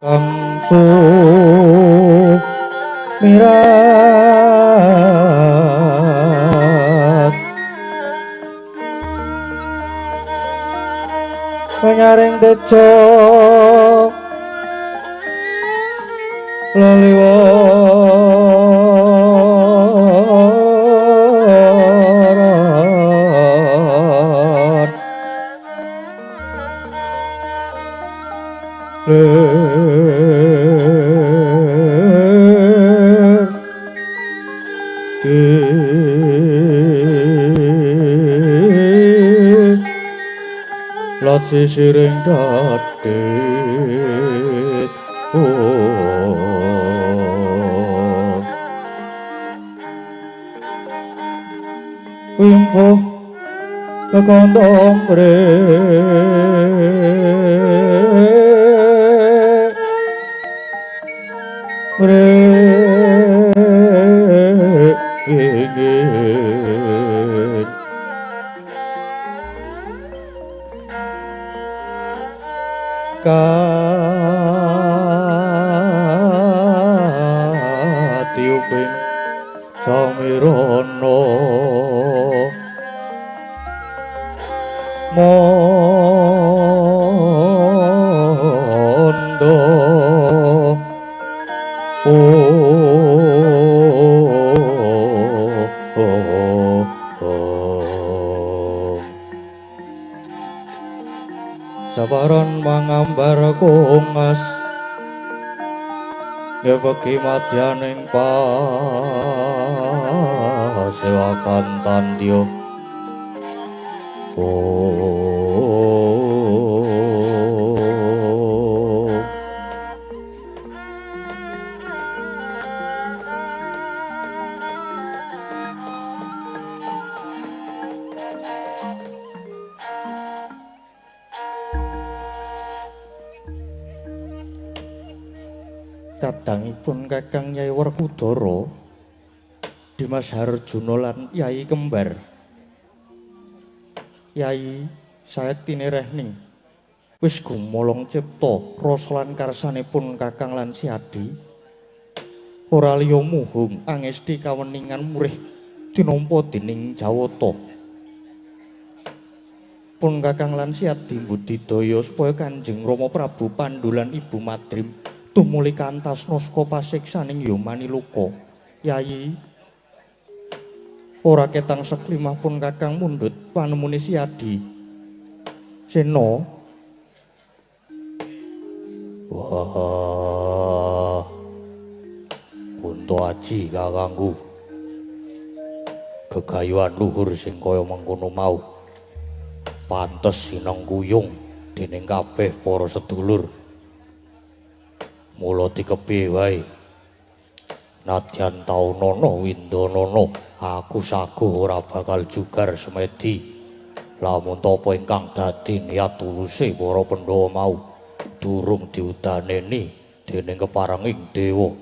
Kang sumirat nyaring tejo leliwaran lir ki lot sisiring dadit oh wimpuh kekondong re re ingin katiuping samirana mondo oh, oh. Sabaran mangambar kongas ngeveki madyaning pasewakan tandya oh. Kadangipun Kakang Yai Werkudara, Dimas Harjuna lan Yai Kembar. Yai sayektine rehning wis gumolong cipta rasa lan karsanipun Kakang lan Siadi. Ora liya muhung angesti kaweningan murih tinampa dening Jawata. Pun Kakang lan Siadi mbudidaya supaya Kanjeng Rama Prabu Pandu lan Ibu Madrim tumuli kantasna saka pasiksaning Yamaniloka. Yayi ora ketang seklimah pun Kakang mundhut panemune Siadi. Sena. Wah. Kunto aji kakangku. Gegayuhan luhur sing kaya mengkono mau. Pantes sinengkuyung dening kabeh para sedulur. Mula dikepiye wae. Nadyan taunana windanana aku saguh ora bakal jugar semedi. Lamun tapa ingkang dadi niat tuluse para Pandhawa mau durung diudaneni dening keparenging dewa.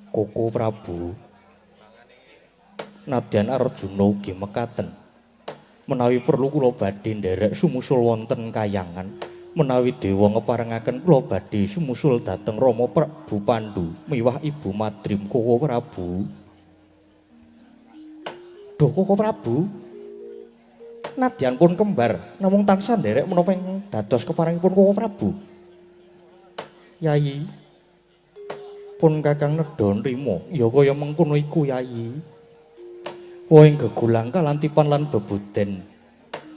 Koko Prabu, nadyan Arjuna ugi mekaten menawi perlu kula badhe nderek sumusul wonten kayangan. Menawi dewa ngeparengaken kula badhe sumusul dhateng Rama Prabu Pandu miwah Ibu Madrim Koko Prabu. Duh Koko Prabu, nadyan pun kembar namung tansah nderek menapa ingkang dados keparengipun Koko Prabu. Yayi, pun Kakang nedha nrima ya kaya mengkono iku Yayi. Wohing gegulang kalantipan lan bebuden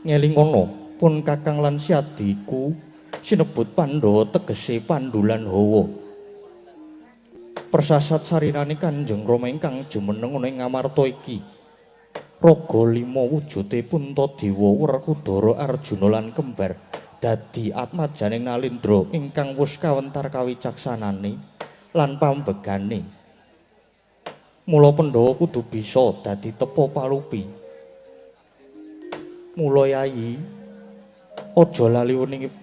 ngelingono pun Kakang lan Siadi iku sinebut Pandhawa tegese Pandu lan Hawa. Persasat sarinane Kanjeng Rama ingkang jumeneng ana ing Ngamarta iki. Raga lima wujude Puntadewa, Werkudara, Arjuna lan Kembar dadi atmajaning Nalindra ingkang wus kawentar kawicaksanane lan pambegane. Mula Pandhawa kudu bisa dadi tepa palupi. Mula Yayi, aja lali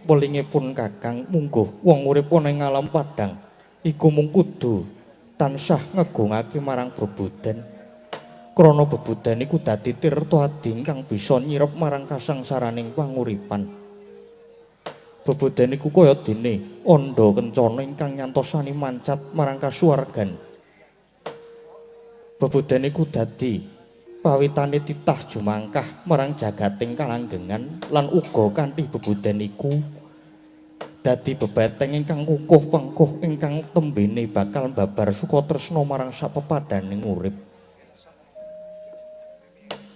welingipun Kakang mungguh wong urip ana ing alam padhang iku mung kudu tansah ngegungake marang bebuden. Krana bebuden iku dadi tirta adi ingkang bisa nyirep marang kasangsaraning panguripan. Bebuden iku kaya dene andha kencana ingkang nyantosani mancat marang kasuwargan. Bebuden iku dadi pawitane titah jumangkah marang jagating kalanggengan lan uga kanthi bebuden iku dadi bebeteng ingkang kukuh pengkuh ingkang tembene bakal babar sukatresna marang sapepadaning urip.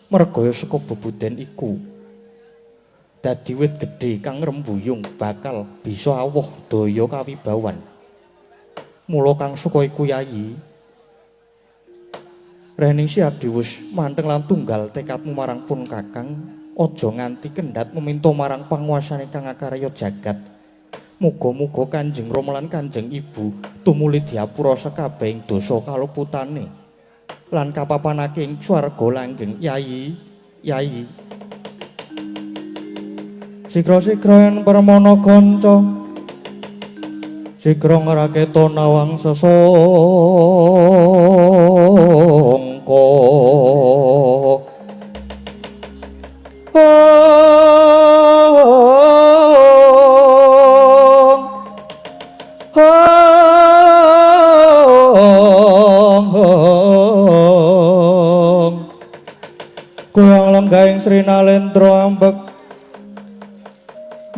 Mergaya saka bebuden iku dadi wit gedhe kang ngrembuyung bakal bisa awoh daya kawibawan. Mula kang suka iku Yayi, Reningsih adiwus manteng lan tunggal tekadmu marang pun kakang, aja nganti kendhat meminta marang panguasane kang akarya jagat. Muga-muga Kanjeng Rama lan Kanjeng Ibu tumuli diapura sekabehing dosa kaluputane lan kapapanake ing swarga langgeng. Yayi, Yayi. Sigra-sigra yen permana kanca, sigra ngraketa nawang sesangka. Goyang lenggahing Sri Nalendra ambek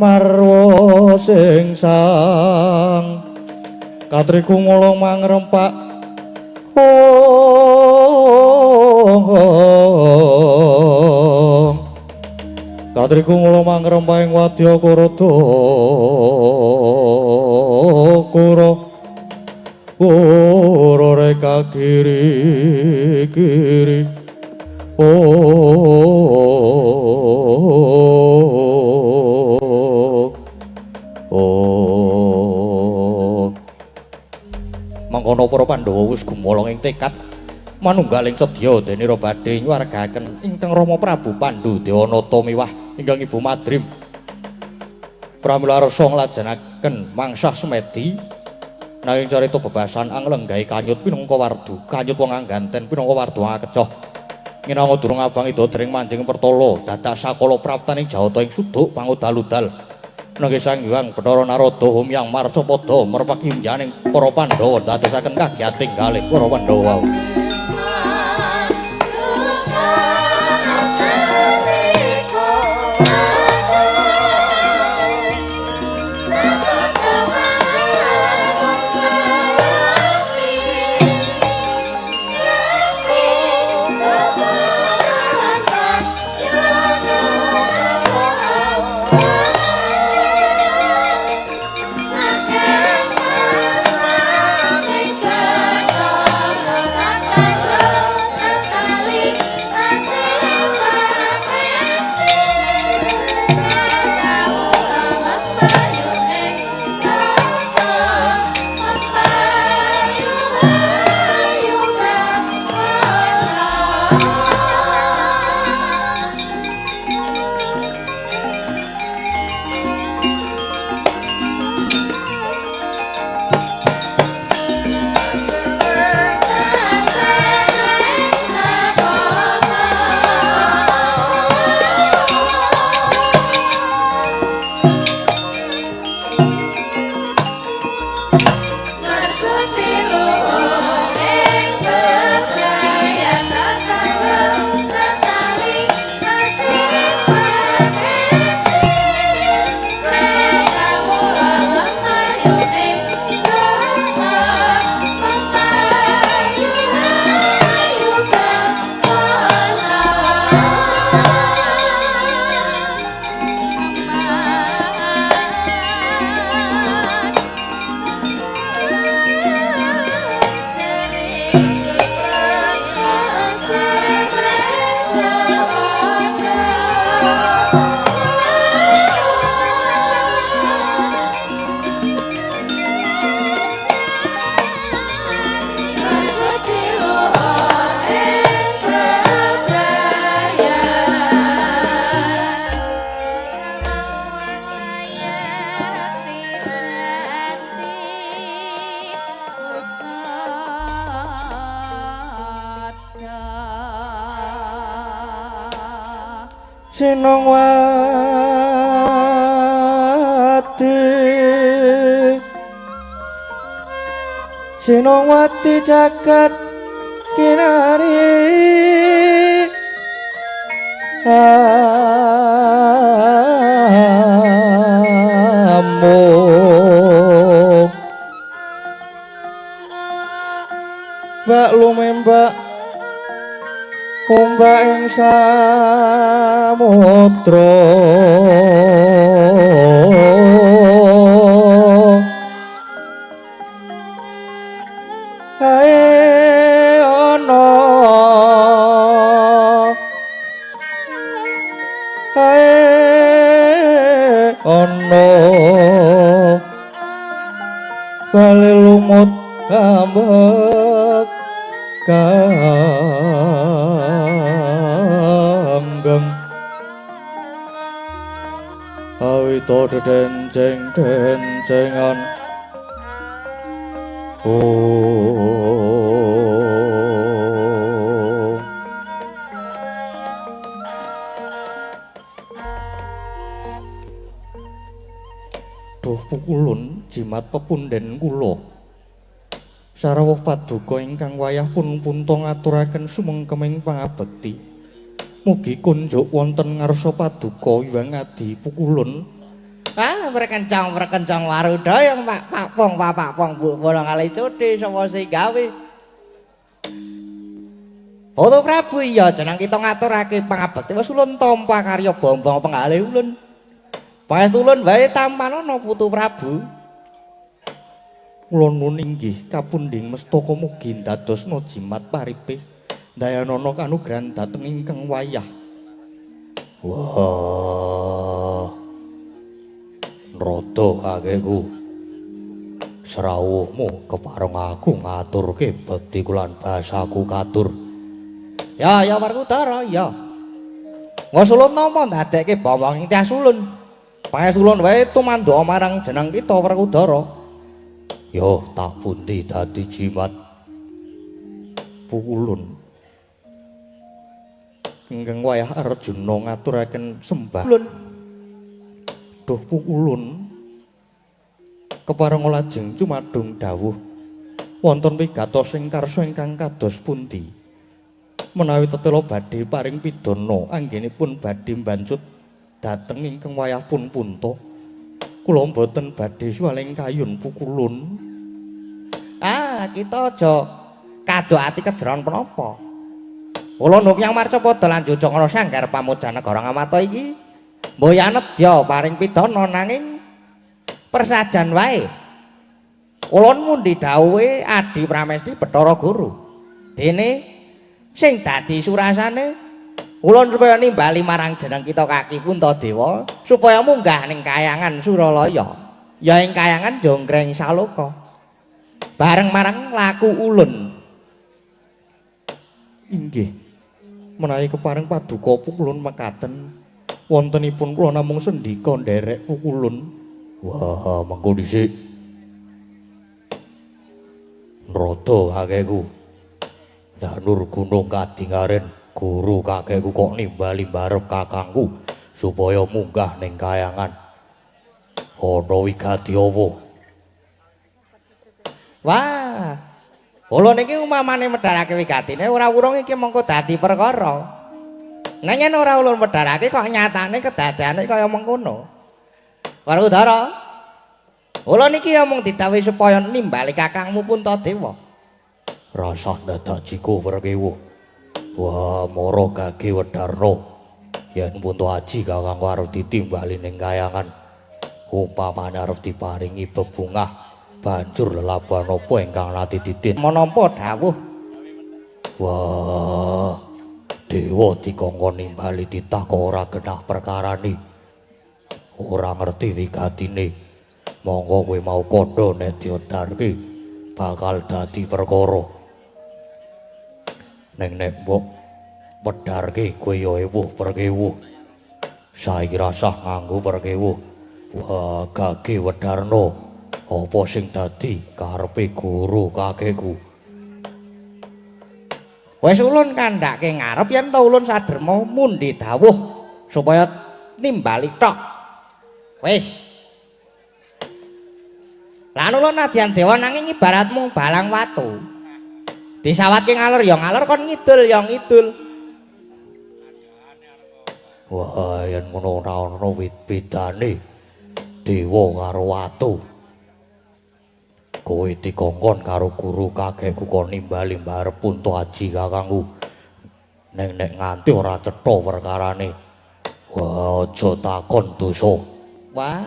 marwa sing sang katriku ngulung mangrempak. Katriku ngulung mangrempak ing wadya Kuruda kura kura reka kiri kiri. Mangkono para Pandhawa wis gumolong ing tekad manunggaling sedya dene ra badhe nyuwargaken ingkang Rama Prabu Pandhu Dewanata miwah ingkang Ibu Madrim. Pramila rasa nglajengaken mangsah semedi nanging carita bebasan anglenggahi kanyut pinangka wardu, kanyut wong angganten pinangka wardu akecoh. Nginanga durung abang ida dring manjing pertala dadak sakala praptaning jawata ing suduk pangudal-udal. Nanging Sang Hyang Bathara Narada humyang marcapada merpeki yaning para Pandhawa dadosaken kagiyating galih para Pandhawa. Sinong wadi Jenowati jagat kinari amung bak lumembak ombak ing samudra ae ana ae ana bali lumut ambek kanggeng awita dedenceng-dencengan. Oh, duh pukulun jimat pepunden kula. Sarawuh paduka ingkang wayah pun punta ngaturaken sumengkeming pangabekti. Mugi kunjuk wonten ngarsa paduka Hyang Adi Pukulun. Ah, prekencang prekencang warudaya Pak Pakpong Pak Pakpong Bu bola kali cuti sapa sing gawe. Putu Prabu iya jeneng kita ngaturake pangabekti wis ulun tampa karya bombong penggalih ulun. Pangestu ulun wae tampanana Putu Prabu. Kula nuwun inggih kapundhing mestaka mugi ndadosna jimat paripe ndayanana kanugrahan dhateng ingkang wayah. Wah. Nrada kakekku. Srawuhmu kepareng aku ngaturke bekti lan basaku katur. Ya ya Werkudara ya. Wis ulun nampa ndadekke bawang ing tias ulun. Pangestu ulun wae tumandha marang jeneng kita Werkudara. Yo tak pundi dadi jimat Pukulun. Ingkang wayah Arjuna ngaturaken sembah. Ulun. Duh Pukulun. Kepareng lajeng cumadung dawuh wonten wigatos ing karsa ingkang kados pundi. Menawi tetela badhe paring pidana anggenipun badhe mbancut dhateng ingkang wayah pun punta. Kula mboten badhe suwaling kayun Pukulun. Ah, kita aja kadok ati kejeron penapa. Ulun yang marcapada lan jujug ana sanggar pamujan negara Ngamarta iki. Mboya nedya paring pidana nanging persajan wae. Ulun mundi dawuhe Adi Pramesti Bathara Guru. Dene sing dadi surasane ulun supaya nimbali marang jeneng kita kaki Puntadewa supaya munggah ning kayangan Suralaya. Ya ing kayangan Jonggreng Saloka. Bareng marang laku ulun. Inggih. Menawi kepareng paduka Pukulun mekaten wontenipun kula namung sendika nderek Pukulun. Wah, mengko dhisik. Nrada kakekku. Janur gunung kadingaren guru kakekku kok nimbali barep kakangku supaya munggah ning kayangan. Ana wigati apa? Wah. Ulun iki umamane medharake wigatine ora wurung iki mengko dadi perkara. Nang yen ora ulun medharake kok nyatane kedadane kaya mengkono. Werkudara. Ulun iki ya mung didhawuhi supaya nimbali kakangmu Puntadewa. Rasah dadak jiku Werkewu. Wah, mara gage wedarna. Yen Punta Aji kakangku arep ditimbali ning kayangan, umpamane arep diparingi bebungah, banjur lelabuhan apa ingkang nate titin Menapa dawuh? Wah, dewa dikongkon nimbali titah kok ora genah perkarane. Ora ngerti wigatine. Monggo kowe mau kandha nek diodarke bakal dadi perkara. Neng nek mbok wedharke kowe ya ewuh perkewuh. Saiki rasah nganggo perkewuh. Wah, gage wedarna. Apa sing dadi karepe guru kakekku? Wis ulun kandhake ngarep yen ta ulun saderma mundi dawuh supaya nimbali tok. Wis. Lan ulun nadyan dewa nanging ibarat mung balang watu. Disawatke ngalor ya ngalor, kon ngidul ya ngidul. Wah, yen ngono ora ana bedane dewa karo watu. Kowe dikongkon karo guru kakekku kon nimbali mbarep Punta Aji kakangku. Neng nek nganti ora cetha perkarane. Wah, aja takon dosa. Wah.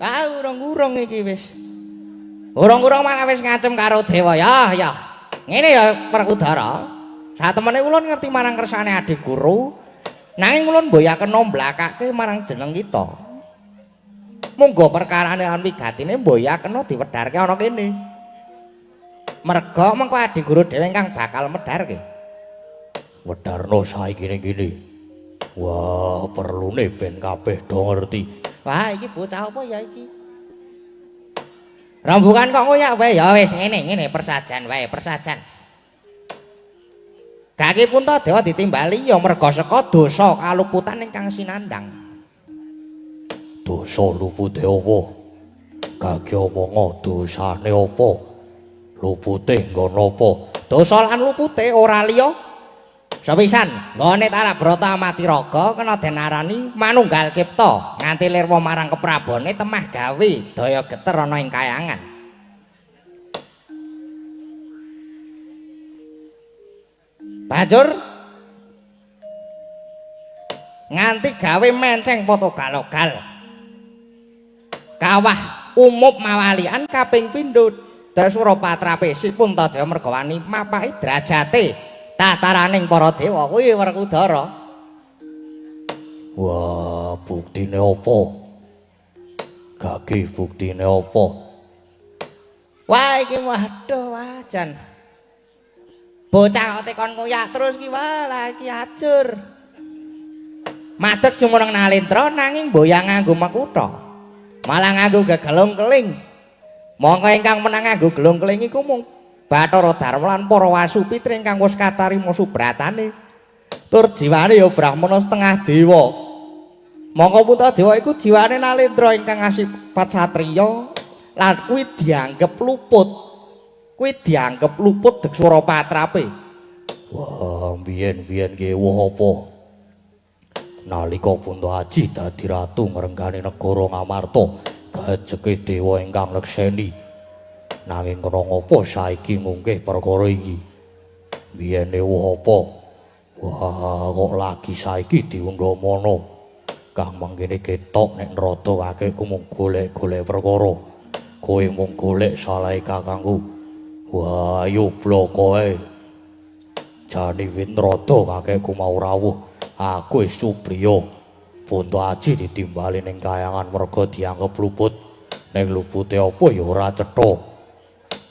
Ah, urung-urung iki wis. Urung-urung malah wis ngancem karo dewa ya, ya. Ngene ya Werkudara. Satemene ulun ngerti marang kersane adik guru, nanging ulun mboyaken nomblakake marang jeneng kita. Monggo perkarane lan wigatine mboyaken diwedharke ana kene. Merga mengko adik guru dhewe ingkang bakal medharke. Wedharno saiki ning kene. Wah, perlune ben kabeh do ngerti. Wah, iki bocah apa ya iki? Rembukan kok ngoyak wae ya wis ngene ngene persajan wae, persajan. Gaki Puntadewa ditimbali ya merga saka dosa kaluputan ingkang sinandhang. Dosa lupute apa? Gaki omongo dosane apa? Lupute nggon apa? Dosa lan lupute ora liya. Sepisan, nggone Tarabrata amati raga kena den arani manunggal cipta nganti lirwa marang keprabone temah gawe daya geter ana ing kayangan. Banjur nganti gawe menceng foto galogal. Kawah umup mawalian kaping pindho Dasura patrapesi Puntadewa mergawani mapahi derajate tataraning para dewa kuwi Werkudara. Wah, buktine apa? Gage buktine apa? Wah, iki waduh wah jan. Bocah kok tekon ngoyak terus ki wah lah iki ajur. Madeg jumeneng nalendra nanging mboyang nganggo makutha. Malah nganggo gegelung keling. Mongko ingkang menang nganggo gelung keling iku mung Bathara Darma lan para Wasupitri ingkang wis katarima subratane. Tur jiwane ya brahmana setengah dewa. Mongko Puntadewa iku jiwane nalendra ingkang asipat satriya lan kuwi dianggep luput. Kuwi dianggep luput deksura patrape. Wah, biyen-biyen ki woh apa? Nalika Punta Aji dadi ratu ngrenggani negara Ngamarta, gajeke dewa ingkang nekseni. Nanging kena ngapa saiki ngunggih perkara iki? Biyene woh apa? Wah, kok lagi saiki diundhamana. Kang mangkene ketok nek nrada kakekku mung golek-golek perkara. Kowe mung golek salahe kakangku. Wah, ayo bloko ae. Jane wit nrada kakekku mau rawuh. Aku wis supriya. Punta Aji ditimbali ning kayangan merga dianggep luput. Ning lupute apa ya ora cetha.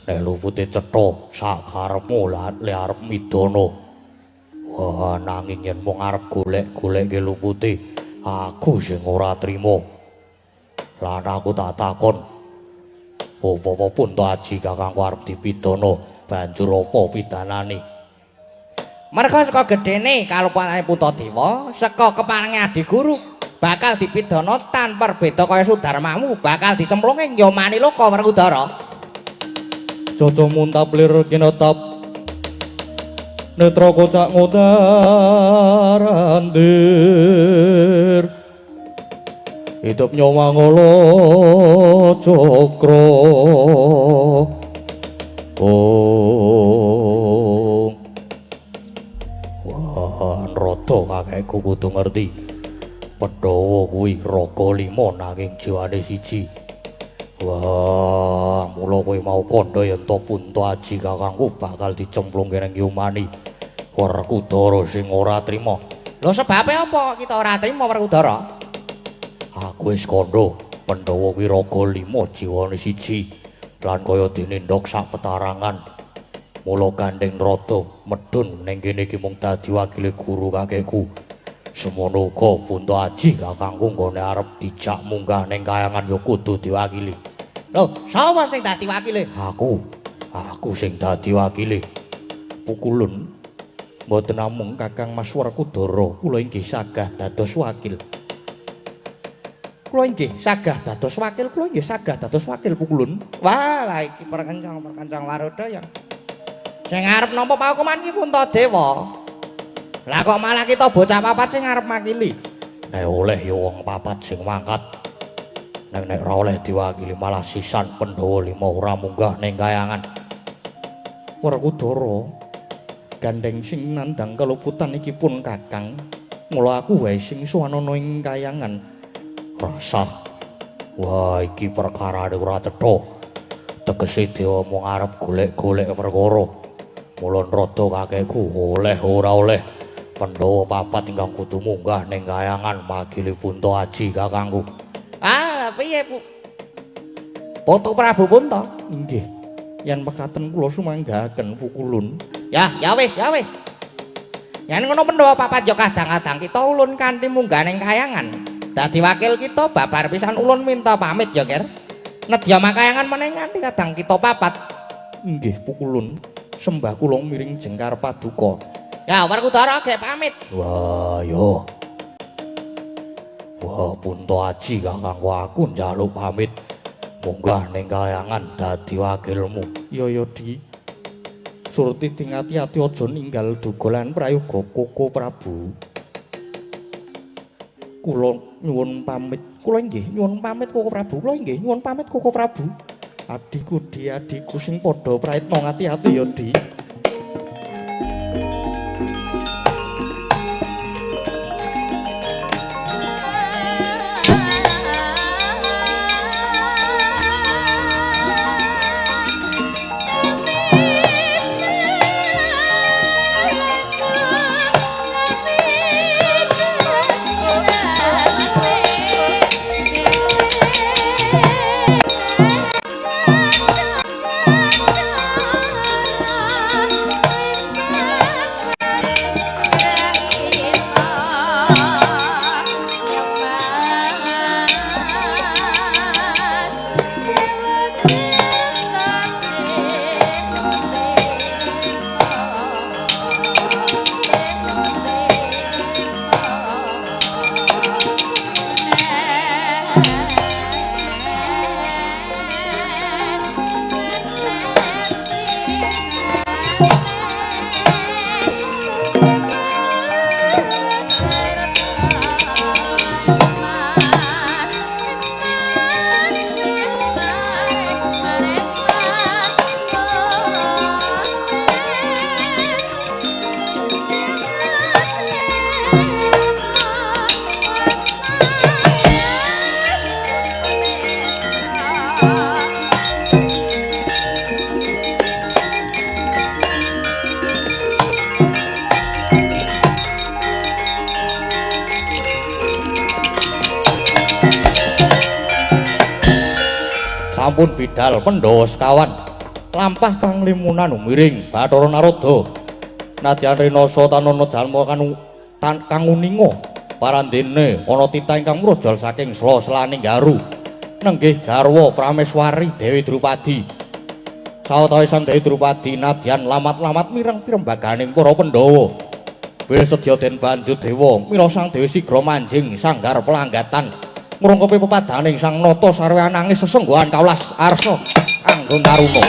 Nek lupute cetha sakarepmu le arep midana. Wah, nanging yen mung arep golek-golekke lupute, aku sing ora trima. Lan aku tak takon, apa-apa Punta Aji kakangku arep dipidana, banjur apa pidanane? Merga saka gedene kalupane Puntadewa, saka keparengi adiguru bakal dipidana tanpa beda kaya Sudarmamu, bakal dicemplungi ing Yamaniloka Werkudara. Caca muntap lir kinetap netra kocak ngotar andir hidup nyawa ngolo cokro. Oh, wah, nrada kakekku kudu ngerti Pandhawa kuwi raga lima nanging jiwane siji. Wah, mula kowe mau kandha yen to Punta Aji kakangku bakal dicemplungke ning Yumani. Werkudara sing ora trima. Lho sebabe apa kita ora trima Werkudara? Aku wis kandha, Pandhawa kuwi raga lima jiwane siji lan kaya dene ndok sak petarangan. Mula gandeng rada medhun ning kene iki mung dadi wakile guru kakekku. Semono uga Punta Aji kakangku nggone arep dijak munggah ning kayangan ya kudu diwakili. Lho, sapa sing dadi wakile? Aku sing dadi wakile. Pukulun mboten namung Kakang Mas Werkudara, kula inggih sagah dados wakil. Kula inggih sagah dados wakil, kula inggih sagah dados wakil Pukulun. Wah, lah iki perkencang-perkencang waroda ya. Sing arep nampa paukuman iki Puntadewa. Lah kok malah kita bocah papat sing arep makili. Nek oleh ya wong papat sing mangkat. Nek nek ora oleh diwakili malah sisan Pandhawa lima ora munggah ning kayangan. Werkudara gandeng sing nandhang keluputan iki pun Kakang. Mula aku wae sing sowan ana ing kayangan. Rasah. Wah, iki perkarane ora cetha. Tegese dewa mung arep golek-golek perkara. Mula nrada kakekku oleh ora oleh Pandhawa papat ingkang kudu munggah ning kayangan makili Punta Aji kakangku. Ah, piye, Bu? Putu Prabu Punta. Inggih. Yen mekaten kula sumanggaaken Pukulun. Ya, ya wis, ya wis. Yen ngono Pandhawa papat ya kadang-kadang kita ulun kanthi munggah ning kayangan. Dadi wakil kita babar pisan ulun minta pamit ya, Ger. Nedya makayangan meneh nganti kadang kita papat. Inggih, Pukulun. Sembah kula miring jengkar paduka. Ya, Werkudara gek pamit. Wah, yo. Wah, Punta Aji kakangku aku njaluk pamit. Munggah ning kayangan dadi wakilmu. Ya ya, Di. Surti ati-ati aja ninggal duga lan prayoga Koko Prabu. Kula nyuwun pamit. Kula inggih nyuwun pamit Koko Prabu. Kula inggih nyuwun pamit Koko Prabu. Adhiku Di, adhiku sing padha prayitna ngati-ati ya, Di. Sampun bidal Pandhawa sekawan lampah kang limunan miring Bathara Narada. Nadyan rinasa tanana jalma kang uninga parandene ana titah ingkang mrojol saking sela-selaning garu nenggih garwa Prameswari Dewi Drupadi. Sawetawis Sang Dewi Drupadi nadyan lamat-lamat mireng pirembaganing para Pandhawa. Bil sedya den banjut dewa mila Sang Dewi sigra manjing sanggar pelanggatan ngrungkepi pepadaning Sang Nata sarwa nangis sesengguhan kawelas arsa kanggo taruna.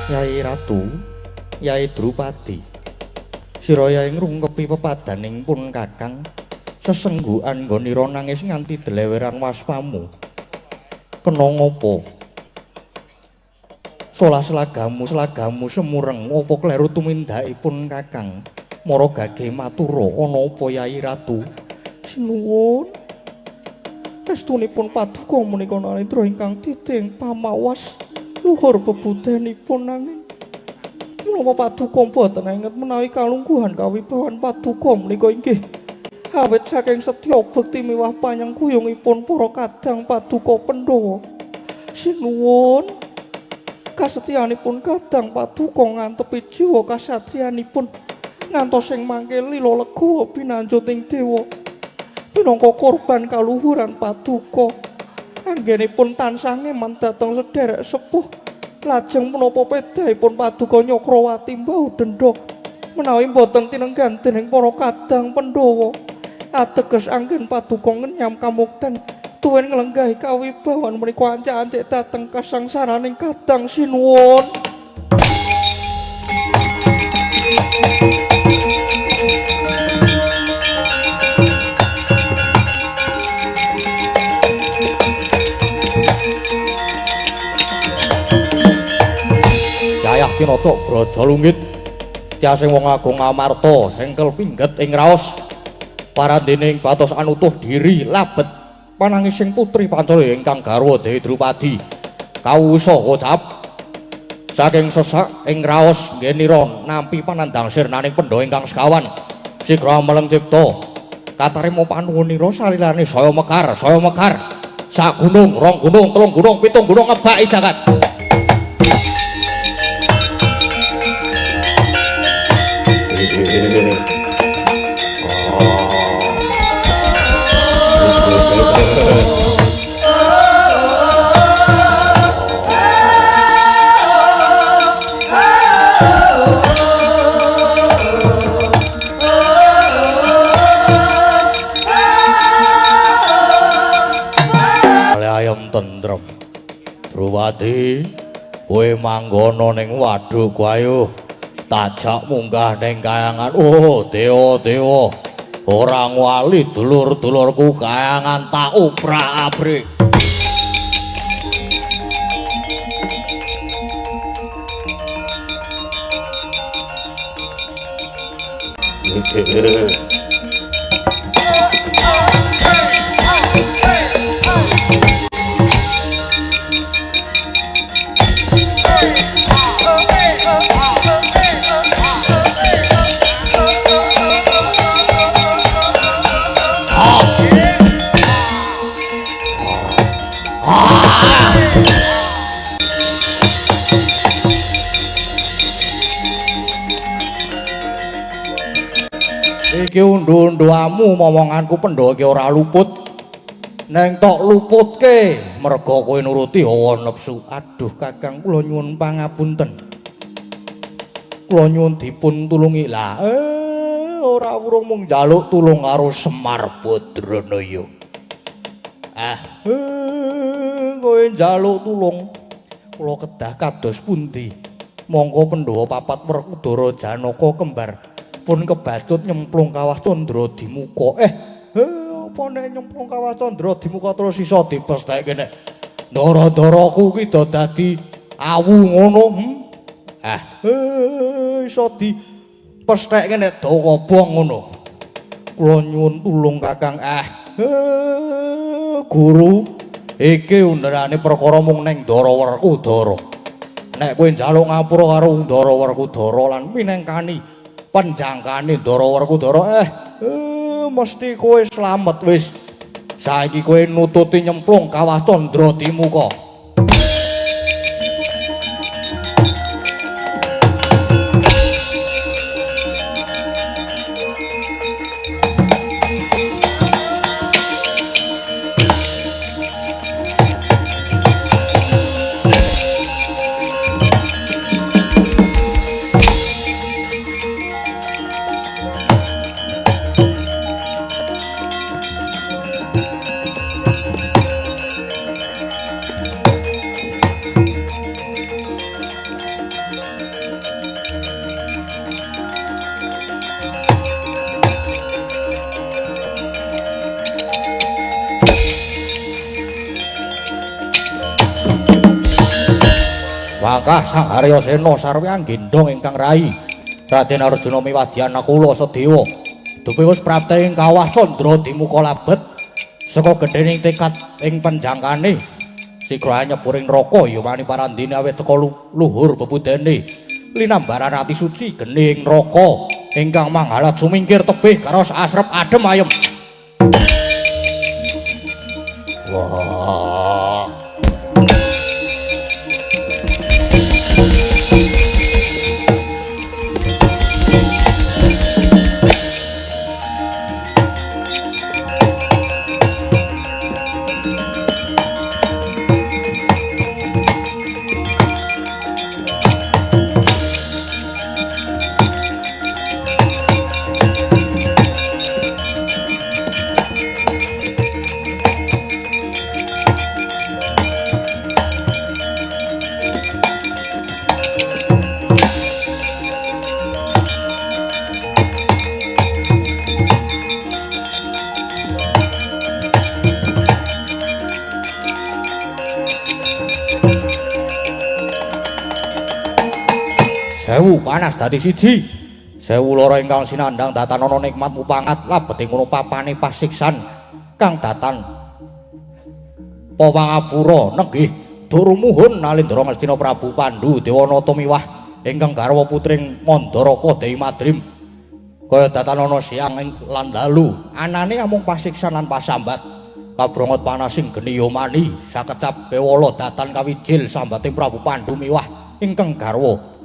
Yai Ratu, Yai Drupadi, sira yai ngrungkepi pepadaning pun Kakang sesenggukan nggonira nangis nganti deleweran waspamu. Kena ngopo? Solah selagamu selagamu semureng apa kleru tumindakipun Kakang? Mara gage matura ana apa Yai Ratu? Sinuwun. Estunipun paduka menika Narendra ingkang titing pamawas luhur bebudenipun nanging menapa paduka mboten enget menawi kalungguhan kawibawan paduka menika inggih awit saking setya bekti miwah panyengkuyungipun para kadang paduka Pandhawa. Sinuwun. Kasetyanipun kadang paduka ngantepi jiwa kasatriyanipun ngantos ing mangke lila legawa pinanjuting dewa. Pinangka korban kaluhuran paduka, anggenipun tansah ngeman dhateng sederek sepuh. Lajeng menapa pedahipun paduka Nyakrawati mbau dendha menawi boten tinenggan dening para kadang Pandhawa. Ateges anggen paduka ngenyam kamukten tuwin nglenggahi kawibawan menika ancik-ancik dhateng kasangsaraning kadang sinuwun. Yayah tinacak Braja Lunggit tiasing wong agung Amarta sengkel pingget ing raos parandening batos anutuh diri labet panangising putri Pancala ingkang garwa Dewi Drupadi kawusa kocap saking sesak ing raos nggenira nampi panandhang sirnaning Pandhawa ingkang sekawan sigra meleng cipta katarima panuwunira salilane saya mekar sak gunung rong gunung telung gunung pitung gunung ngebaki jagat. Ayam tentrem Drupadi, kowe manggono ning waduk ayo tajak munggah ning kayangan. Oh dewa-dewa, ora ngwali dulur-dulurku kayangan tak obrak-abrik. Iki undu-unduamu momonganku Pandhawa iki ora luput. Neng tok luputke merga kowe nuruti hawa nepsu. Aduh Kakang, kula nyuwun pangapunten. Kula nyuwun dipun tulungi. Lah ora wurung mung njaluk tulung karo Semar Badranaya. Kowe njaluk tulung kula kedah kados pundi? Mongko Pandhawa papat Werkudara Janaka kembar pun kebacut nyemplung kawah Candra Dimuka. Apa nek nyemplung kawah Candra Dimuka terus iso dipestheke nek ndara-ndaraku ki do dadi awu ngono. Iso dipestheke nek do kobong ngono. Kula nyuwun tulung Kakang. Guru, iki underane perkara mung ning Ndara Werkudara. Nek kowe njaluk ngapura karo Ndara Werkudara lan minangkani penjangkane Ndara Werkudara, mesti kowe slamet wis. Saiki kowe nututi nyemplung kawah Candra Dimuka. Mangkah Sang Haryasena sarwi anggendhong ingkang rai Raden Arjuna miwadyan Nakula Sadewa dupi wis prapte ing kawah Candra Dimuka labet saka gedhening tekad ing penjangkane sigra nyebur ing neraka ya wani parandene awit saka luhur bebudene linambaran ati suci geni ing neraka ingkang manghalat sumingkir tebih karo asrep adem ayem. Wah. 1000 panas dadi siji. 1000 lara ingkang sinandhang datan ana nikmat mupangat labete ngono papane pasiksan kang datan pawangapura nenggih durumuhun Nalindra Ngastina Prabu Pandu Dewanata miwah ingkang garwa putring Mandaraka Dewi Madrim. Kaya datan ana siang lan dalu anane amung pasiksan lan pasambat. Kabrongot panasing geni yomani sakecap kewala datan kawijil sambate Prabu Pandu miwah ingkang garwa.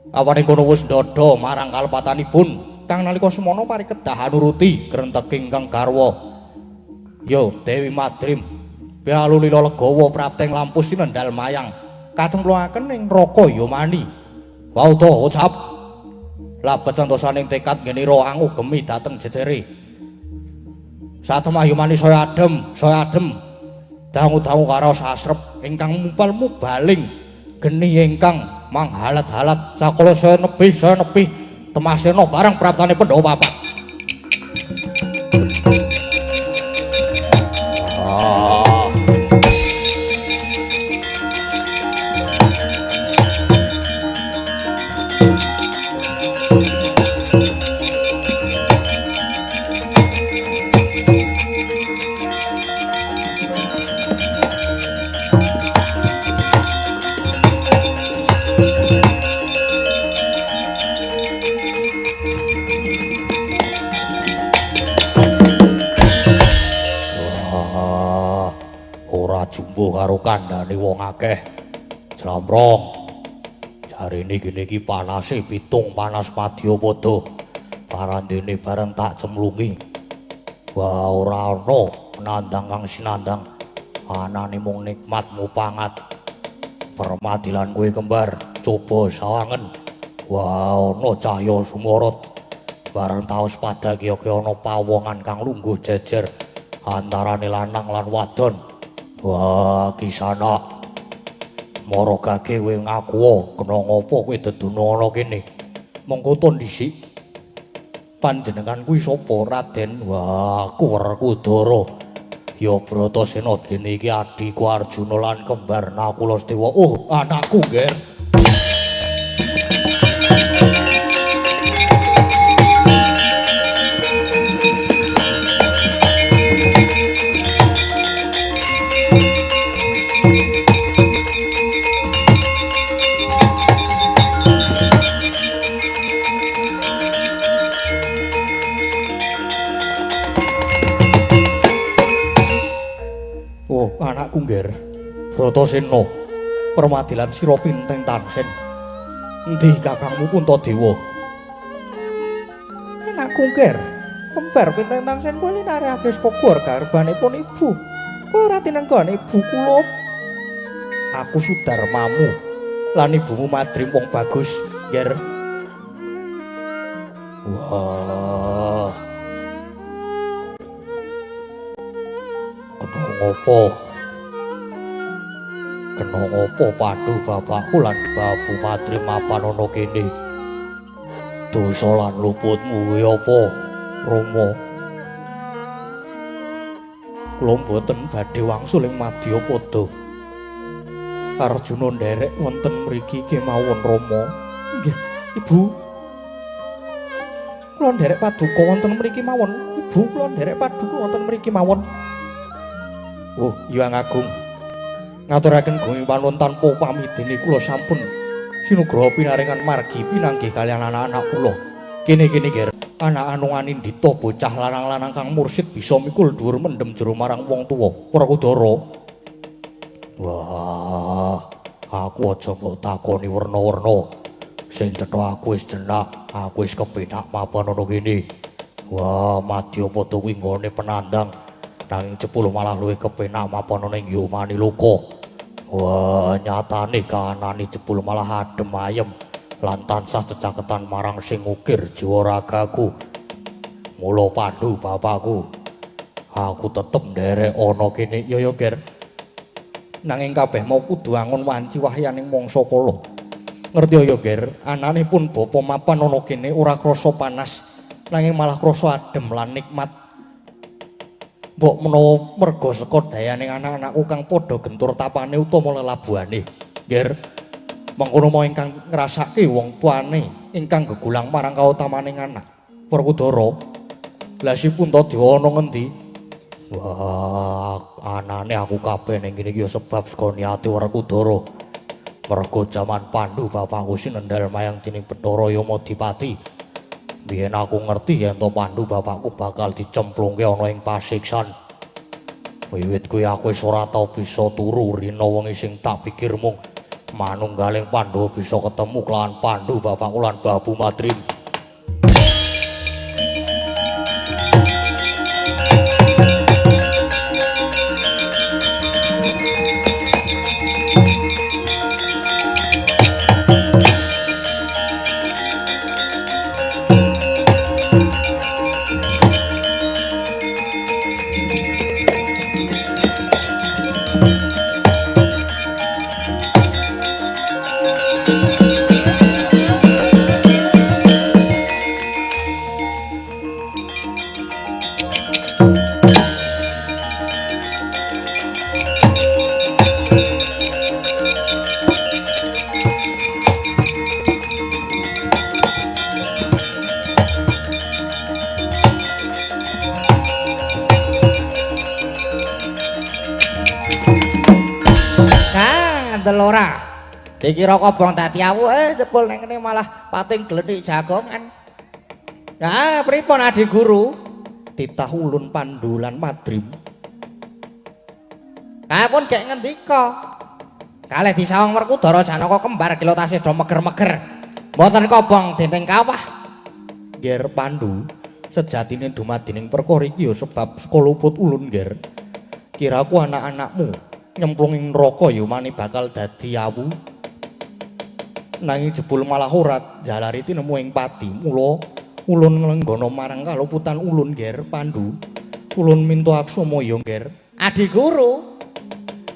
Awane kono wis ndodha marang kalepatanipun kang nalika semono parikedah anuruti krenteking ingkang garwa. Yo Dewi Madrim pialu lila legawa prapteng lampus sinendal mayang kacemplungaken ing neraka yomani. Wauta ucap labet santosaning tekad ngenira angugemi dhateng jejere. Satemah yomani saya adem dangu-dangu karo sasrep ingkang mumpal mubaling geni ingkang manghalat-halat sakala saya nepi temasena bareng praptane Pandhawa papat. Jumbuh karo kandhane wong akeh. Jlamprong. Jarene kene iki panase pitung panas madyapada. Parandene bareng tak cemlungi. Wah, ora ana penandang kang sinandang. Anane mung nikmat mupangat. Permadilan kowe kembar, coba sawangen. Wah, ana cahya sumorot. Bareng taos pada kaya-kaya ana pawongan kang lungguh jejer antarane lanang lan wadon. Wah, Kisana. Mara gage kowe ngaku kena ngopo kowe deduna ana kene. Monggo to dhisik. Panjenengan kuwi sapa, Raden? Wah, aku Werkudara. Ya Bratasena dene iki adhiku Arjuna lan kembar Nakula Sedewa. Oh, anakku, Nger. Anakku Ngger, Bratasena, permadilan sira pinteng tansen. Endi kakangmu Puntadewa? Anakku Ngger, kembar pinteng tansen kuwi linarake saka gor garbanipun ibu. Kowe ora tinenggone ibu kula. Aku Sudarmamu lan ibumu Madrim wong bagus, Ngger. Wah. Kena ngopo? Kena ngopo Pandu bapakku lan Babu Madrim mapan ana kene? Dosa lan luputmu kuwi apa, Rama? Kula mboten badhe wangsul ing Madyapada. Arjuna nderek wonten mriki kemawon, Rama. Nggih, Ibu. Kula nderek paduka wonten mriki mawon. Ibu, kula nderek paduka wonten mriki mawon. Oh, Hyang Agung. Ngaturaken gunging panuwun tanpa pamidene kula sampun sinugraha pinaringan margi pinanggih kaliyan anak-anak kula. Kene-kene Ger, anak anung anindita bocah lanang-lanang kang mursid bisa mikul dhuwur mendem jero marang wong tuwa. Werkudara. Wah, aku aja mbok takoni werna-werna. Sing cetha aku wis jenak, aku wis kepenak mapan ana kene. Wah, Madyapada kuwi nggone penandang. Nanging jebul malah luwih kepenak mapan ana ing Yomani Loka. Wah, nyatane kahanane jebul malah adem ayem lan tansah cecaketan marang sing ngukir jiwa ragaku. Mula Pandu bapakku, aku tetep nderek ana kene. Ya ya, Ger. Nanging kabeh mau kudu angon wanci wahyaning mangsa kala. Ngerti ya, Ger, anane pun bapa mapan ana kene ora krasa panas, nanging malah krasa adem lan nikmat. Mbok menawa merga saka dayaning anak-anakku kang padha gentur tapane utawa lelabuhane, Nger. Mengkono mau ingkang ngrasake wong tuane ingkang gegulang marang kautamaning anak. Werkudara, lha si Puntadewa ana ngendi? Wah, anane aku kabeh ning kene iki ya sebab saka niate Werkudara. Mergo jaman Pandu bapakku sinendal mayang dening Bathara Yamadipati. Biyen aku ngerti yen to Pandu bapakku bakal dicemplungke ana ing pasiksan. Wiwit kuwi aku wis ora tau bisa turu rina wengi sing tak pikir mung manunggaling Pandhawa bisa ketemu kelawan Pandu bapakku lan Babu Madrim. Ora. Dikira kobong dadi awu, jebul ning kene malah pating glenik jagongan. Nah, pripun Adi Guru? Titah ulun Pandu lan Madrim. Kapun gek ngendika. Kalih disawang Werkudara Janaka kembar kila tasih do meger-meger. Mboten kobong dening kawah. Nger Pandu, sejatine dumadining perkara iki ya sebab saka luput ulun, Nger. Kiraku anak-anakmu nyemplung ing neraka ya mani bakal dadi awu. Nanging jebul malah ora jalari tinemu ing pati. Mula ulun nglenggana marang kaluputan ulun, Nger Pandu. Ulun minta aksama ya, Nger. Adi Guru,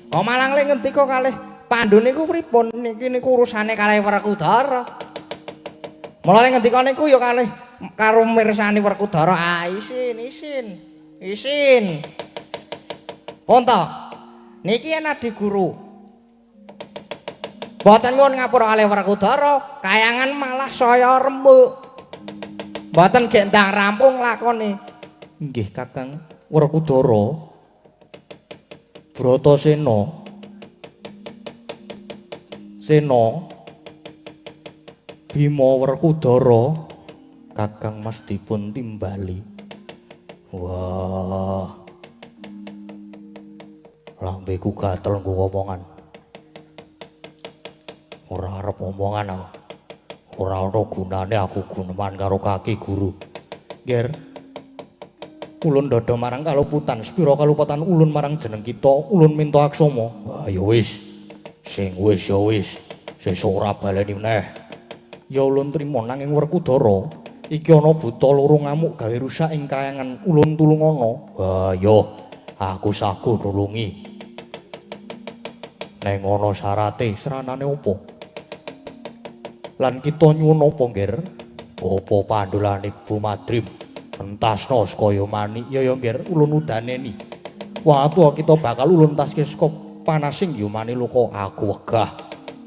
kok malang le ngendika kalih Pandu niku pripun? Niki niku urusane kalih Werkudara. Mula le ngendika niku ya kalih karo mirsani Werkudara. Ah, isin, isin. Isin. Konta. Niki yen Adi Guru. Mboten nyuwun ngapura kalih Werkudara, kayangan malah saya remuk. Mboten gek ndang rampung lakone. Nggih Kakang Werkudara. Bratasena. Sena. Bima Werkudara, Kakang Mas dipun timbali. Wah. Lambeku gatel nggo omongan. Ora arep omongan aku. Ora ana gunane aku guneman karo kaki guru. Nger. Ulun dada marang kaluputan, sepira kaluputan ulun marang jeneng kita, ulun minta aksama. Wah, ya wis. Sing wis ya wis. Sesuk ora baleni meneh. Ya ulun trima nanging Werkudara, iki ana buta loro ngamuk gawe rusak ing kayangan, ulun tulungana. Wah, ya aku saguh nulungi. Neng ana syarate, sranane opo? Lan kita nyuwun apa, Nger? Bapa Pandu lan Ibu Madrim entasna sakaya manik. Ya ya, Nger, ulun udaneni. Wah, tuwa kita bakal ulun taske saka panasing yumani luka. Aku wegah.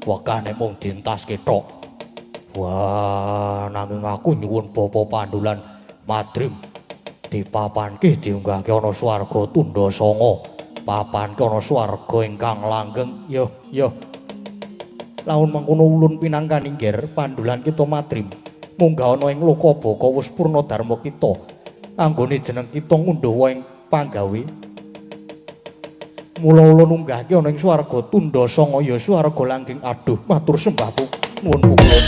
Wegah nek mung dientaske tok. Wah, nanging aku nyuwun Bapa Pandu lan Madrim dipapanke diunggahke ana swarga tundha sanga. Papanke ana swarga ingkang langgeng. Yo yo. Lamun mengkono ulun pinangkani, Nger, Pandulan kita Madrim munggah ana ing loka baka wis purna dharma kita. Anggone jeneng kita ngundhawa ing panggawe. Mula ulun unggahke ana ing swarga tundha sanga ya swarga langgeng. Aduh, matur sembah nuwun pukulun.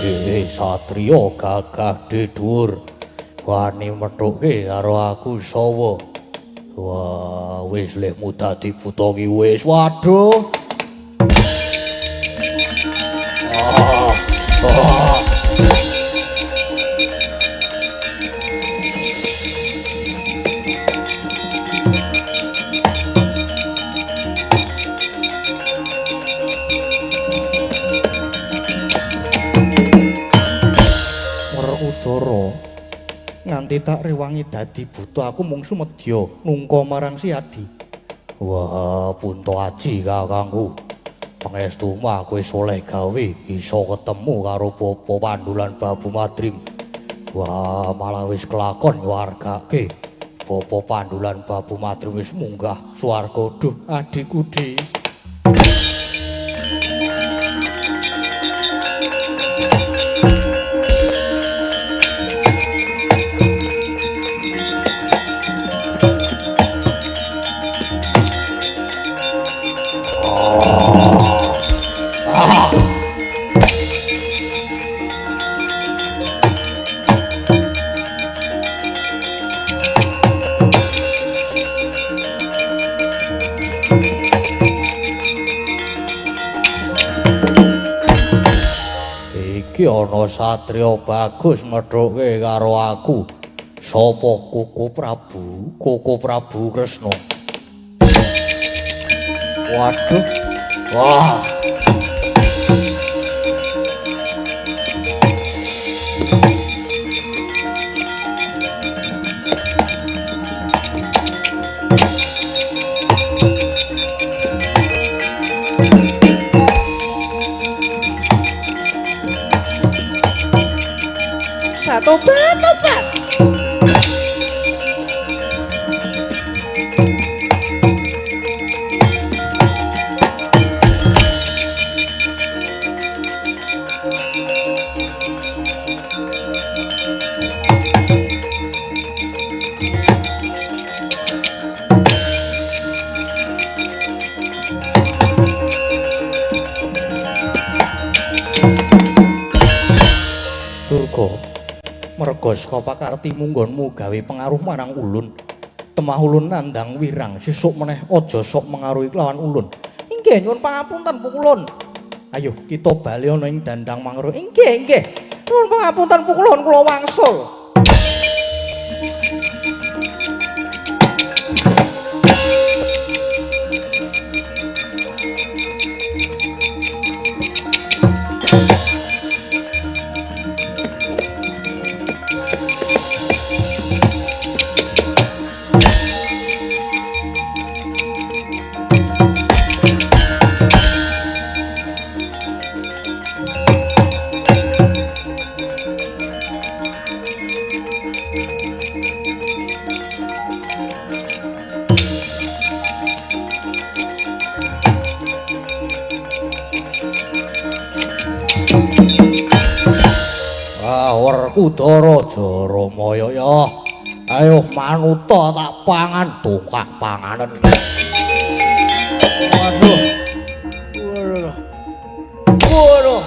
Hehehe satriya gagah dhuwur. Wani methuke karo aku sawa. Wah, wis lehmu dadi buta ki wis. Waduh. Ah. Ah. Werkudara nganti tak rewangi dadi buta aku mung sumedya nungka marang si Adi. Wah, punta aji kakangku. Pangestu mah kowe soleh gawe iso ketemu karo Bapa Pandu lan Babu Madrim. Wah, malah wis kelakon nyuwargake. Bapa Pandu lan Babu Madrim wis munggah swarga. Duh, adikku Di. Iki ana satriya bagus methuke karo aku. Sapa Koko Prabu? Koko Prabu Kresna. Waduh. Wah. Tobat, tobat. Durga, merga saka pakartimu nggonmu gawe pengaruh marang ulun. Temah ulun nandang wirang sesuk meneh aja sok mengaruhi lawan ulun. Inggih, nyuwun pangapunten pukulun. Ayo kita bali ana ing dandang mangro. Inggih, inggih. Nyuwun pangapunten pukulun, kula wangsul. Werkudara Jara Maya ya. Ayo manuta tak pangan tongkak panganen. Waduh. Waduh. Waduh.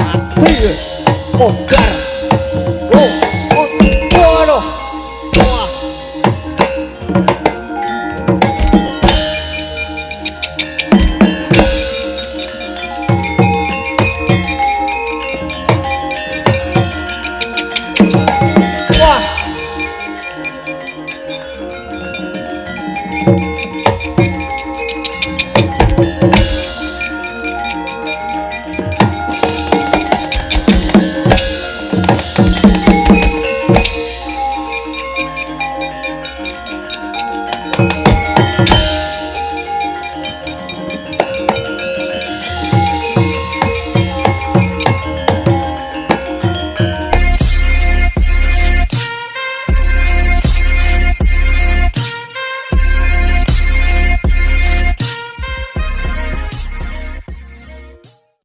Mati. Mogar. Oh.